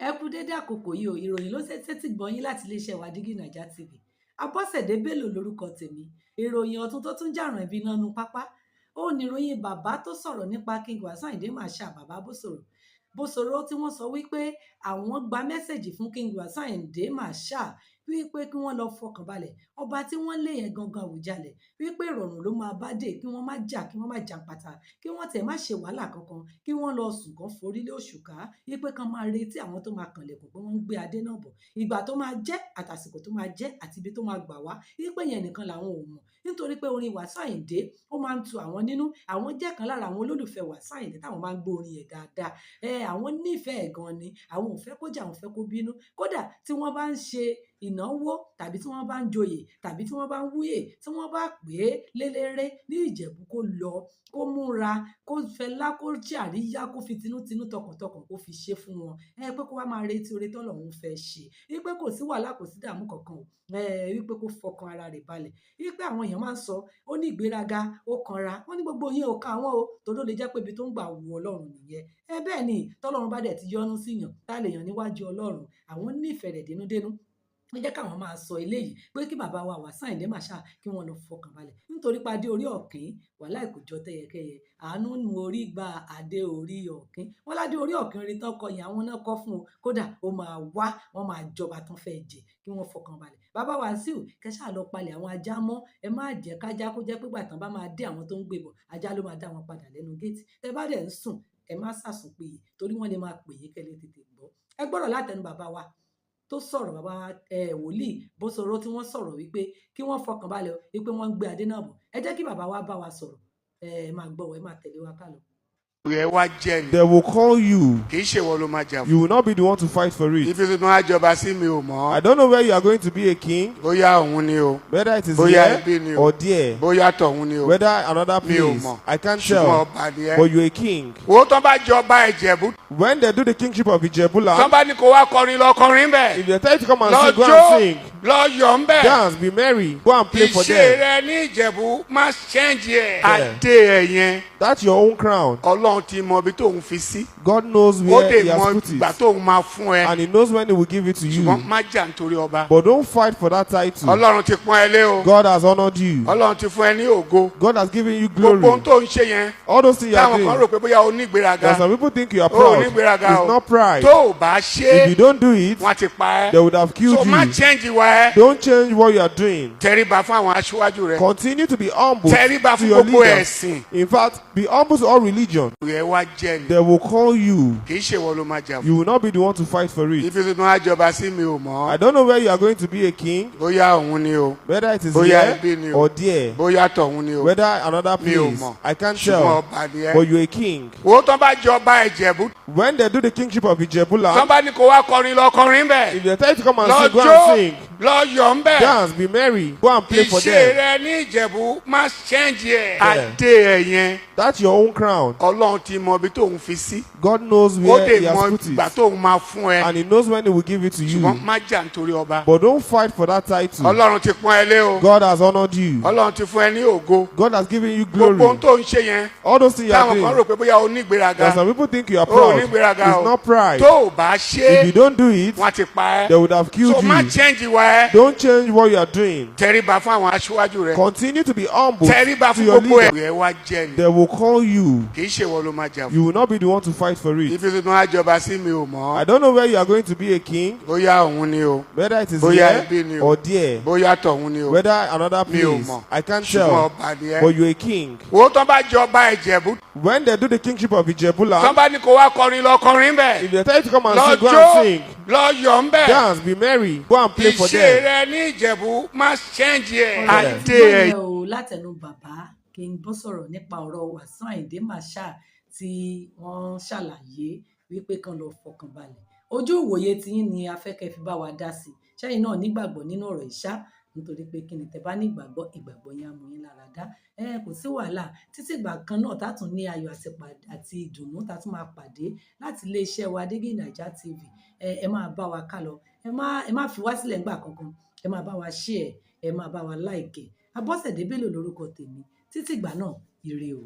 Ẹ kú dédé àkókò yìí o. Ìròyìn ló ṣe sétí gbọ̀nyìn láti iléeṣẹ́ wa Dígí Naija TV. Abọ́sẹ̀dé Bello lórúkọ tèmi. Ìròyìn ọ̀tun tó tún jà ràn ibi nánú pápá ó ní ìròyìn bàbá tó sọ̀rọ̀ nípa King Wasiu Ayinde Marshal, bàbá Bósòrò Bósòrò, tí wọ́n sọ wípé àwọn gba message fún King Wasiu Ayinde Marshal wípé kí wọ́n lọ fọkàn balẹ̀, ọba tí wọ́n lé yẹn gangan Àwùjalẹ̀, wípé ìrọ̀rùn ló máa bá dé, kí wọ́n má jà, kí wọ́n má jàǹpátá, kí wọ́n tẹ̀ má ṣe wàhálà kankan, kí wọ́n lọ sùn kán forí lé òṣùká, wípé kán máa retí àwọn tó máa kànlẹ̀kùn pé wọ́n ń gbé adé náà bọ̀, ìgbà tó máa jẹ́ àtàsìkò tó máa jẹ́ àti ibi tó máa gbà wá, wípé yẹn nìkan làwọn ò mọ̀, nítorí pé orin Wasiu Ayinde ó máa ń tu àwọn nínú. Àwọn jẹ́ kan lára àwọn olólùfẹ́ Wasiu Ayinde táwọn máa ń gbọ́ orin ẹ̀ dáadáa. Ẹ àwọn nífẹ̀ẹ́ gan ni, àwọn ò fẹ́ kó jà, àwọn ò fẹ́ kó bínú. Kódà tí wọ́n bá ń ṣe ìnáwó tàbí tí wọ́n bá ń joyè tàbí tí wọ́n bá ń wúyè, tí wọ́n bá pè é léléré ní Ìjẹ̀bú, kó lọ, kó múra, kó fẹlá, kó ṣàríyá, kó fi tinútinú tọkàntọkàn kó fi ṣe fún wọn, ẹ pé kó wá máa retí oore tọ́lọ́run fẹ́ ṣe, wípé kò sí wàhálà, kò sí dààmú kankan o, wípé kó fọkàn ara rẹ̀ balẹ̀, wípé àwọn èèyàn máa ń sọ ó ní ìgbéraga, ó kanra, wọ́n ní gbogbo yẹn ò ka àwọn o, torí ó lè jẹ́ pé ibi tó ń gbà wù Ọlọ́run nìyẹn. Ẹ bẹ́ẹ̀ ni, tọ́lọ́run bá dẹ̀ ti yọ́nú síyàn, tá lè yàn níwájú Ọlọ́run. Àwọn nífẹ̀ẹ́ rẹ̀ dénúdénú. Ó jẹ́ káwọn máa sọ eléyìí pé kí bàbá wa Wasiu Ayinde Marshal kí wọ́n lọ fọkàn balẹ̀, nítorí pé adé orí ọ̀kín wàhálà kò jọ tẹyẹkẹyẹ. Àánú nu orí gba adé orí ọ̀kín wọn ládé orí ọ̀kín orí tán kọ yẹn, àwọn náà kọ́ fún o. Kódà ó máa wá, wọ́n máa jọba tán fẹ́ jẹ, kí wọ́n fọkàn balẹ̀. Bàbá Wasiu, kẹsà lọ palẹ̀ àwọn ajá mọ́. Ẹ má jẹ́ kájá kó jẹ́ pé gbàtàn bá máa dé, àwọn tó ń gbé bọ̀, ajá ló máa dá wọn padà lẹ́nu géètì. Tẹ bá dẹ̀ ń sùn, ẹ má sàsùn péye, torí wọ́n lè máa pè yín kẹ́lẹ́ tètè gbọ́. Ẹ gbọ́dọ̀ látẹnu bàbá wa tó sọ̀rọ̀, bàbá ẹ wòlíì Bósòrò, tí wọ́n sọ̀rọ̀ wípé kí wọ́n fọkàn balẹ̀, wípé wọ́n ń gbé adé náà bọ̀. Ẹ jẹ́ kí bàbá wa bá wa sọ̀rọ̀. Ẹ máa gbọ́, ẹ máa tẹ̀lé wa ká lọ. Ẹ wá jẹ́ ni. They will call you. Kì í ṣe ìwọ ló máa jà fún. You will not be the one to fight for it. Ibi tó máa jọba sí, mi ò mọ̀. I don't know where you are going to be a king, Bóyá òun ni o. whether it is Bóyá ibi ni here o. or there, Bóyá tọ̀hún ni o. whether another Mi ò place. mọ̀. I can't Ṣùgbọ́n tell. ọba ni ẹ́. But you're a king. Wo tó bá jọba Ìjẹ̀bú. When they do the kingship of Tó Ijebuland, bá ní kó wá kọrin, lọ kọrin bẹ́ẹ̀. if they tell you to come and Lọ sing, go jó, and sing. lọ yọ̀ ń bẹ́ẹ̀. Dance, be merry, go and play for Ìṣe them. rẹ ní Ìjẹ̀bú, má change ẹ̀. Yeah. Adé ẹ̀ yẹn, That's your own crown. Ọlọ́run ti mọ ibi tóun fi sí. God knows Ó where dè He has mọ put ìgbà it. tóun máa fún ẹ. And He knows when He will give it to you. Ṣùgbọ́n má jà nítorí ọba. But don't fight for that title. Ọlọ́run ti pọ́n ẹ lé o. God has honored you. Ọlọ́run ti fún ẹ ní ògo. God has given you Gbogbo ohun glory. tó ń ṣe yẹn, All those things you are táwọn kan rò doing. pé bóyá o ní ìgbéraga. There are some people think you are O ò proud. ní ìgbéraga o. It's not pride. Tó o bá ṣe If é, you don't do it, wọ́n á ti pa ẹ́. they would have killed So má you. change ìwà ẹ. Don't change what you are doing. Tẹríba fún àwọn aṣíwájú rẹ. Continue to be humble Tẹríba to fún your gbogbo leaders. ẹ̀sìn. In fact, be humble to all religion. Ẹ wá jẹ́ ni. They will call you. Kì í ṣe ìwọ ló máa jà fún. You will not be the one to fight for it. Ibi tó máa jọba sí, mi ò mọ̀. I don't know where you are going to be a king, Bóyá òun ni o. whether it is Bóyá ibi ni here o. or there, Bóyá tọ̀hún ni o. whether another Mi ò place. mọ̀. I can't Ṣùgbọ́n tell. ọba ni ẹ́. But you're a king. Wo tó bá jọba Ìjẹ̀bú. When they do the kingship of Tó Ijebuland, bá ní kó wá kọrin, lọ kọrin bẹ́ẹ̀. if they tell you to come and Lọ sing, go jó, and sing. lọ yọ̀ ń bẹ́ẹ̀. Dance, be merry, go and play for Ìṣe them. rẹ ní Ìjẹ̀bú, má change ẹ̀. Yeah. Adé ẹ̀ yẹn, That's your own crown. Ọlọ́run ti mọ ibi tóun fi sí. God knows Ó where dè He has mọ put ìgbà it. tóun máa fún ẹ. And He knows when He will give it to you. Ṣùgbọ́n má jà nítorí ọba. But don't fight for that title. Ọlọ́run ti pọ́n ẹ lé o. God has honored you. Ọlọ́run ti fún ẹ ní ògo. God has given you Gbogbo ohun glory. tó ń ṣe yẹn, All those things you are táwọn kan rò doing. pé bóyá o ní ìgbéraga. There are some people think you are O ò ní proud. ìgbéraga It's o. not pride. Tó o bá ṣe If é, you don't do it, wọ́n á ti pa ẹ́. they would have killed So má you. change ìwà ẹ. Don't change what you are doing. Tẹríba fún àwọn aṣíwájú rẹ. Continue to be humble Tẹríba to fún your gbogbo leaders. ẹ̀. Ẹ wá jẹ́ ni. They will call you. Kì í ṣe ìwọ ló máa jà fún. You will not be the one to fight for it. Ibi tó máa jọba sí, mi ò mọ̀. I don't know where you are going to be a king, Bóyá òun ni o. whether it is Bóyá ibi ni here o. or there, Bóyá tọ̀hún ni o. whether another Mi ò place. mọ̀. I can't Ṣùgbọ́n tell. ọba ni ẹ́. But you're a king. Wo tó bá jọba Ìjẹ̀bú. When they do the kingship of Tó Ijebuland, bá ní kó wá kọrin, lọ kọrin bẹ́ẹ̀. if they tell you to come and Lọ sing, go jó, and sing. lọ yọ̀ ń bẹ́ẹ̀. Dance, be merry, go and play for Ìṣe them. rẹ ní Ìjẹ̀bú, má change ẹ̀. Ọ̀rọ̀ Adé tí gbọ́ ẹ̀ yẹn o látẹnu bàbá King Bósọ̀rọ̀ nípa ọ̀rọ̀ Wasiu Ayinde Marshal tí wọ́n ṣàlàyé wípé kán lọ fọkàn balẹ̀. Ojú ìwòye tiyín ni a fẹ́ kẹ́ fi bá wa dá sí. Ṣẹ́yìn náà nígbàgbọ́ nínú ọ̀rọ̀ ìṣá? Nítorí pé kí ni, tẹ́ bá ní ìgbàgbọ́, ìgbàgbọ́ yẹn á mú yín lára dá. Ẹ kò sí wàhálà títí ìgbà kan náà tá tún ní ayọ̀ àti ìdùnnú tá tún máa pàdé láti iléeṣẹ́ wa Dígí Naija TV. Ẹ máa bá wa ká lọ, ẹ má fi wá sílẹ̀ ńgbà kankan. Ẹ máa bá wa share, ẹ máa bá wa like. Abọ́sẹ̀dé Bello lórúkọ tèmi. Títí ìgbà náà, ire o.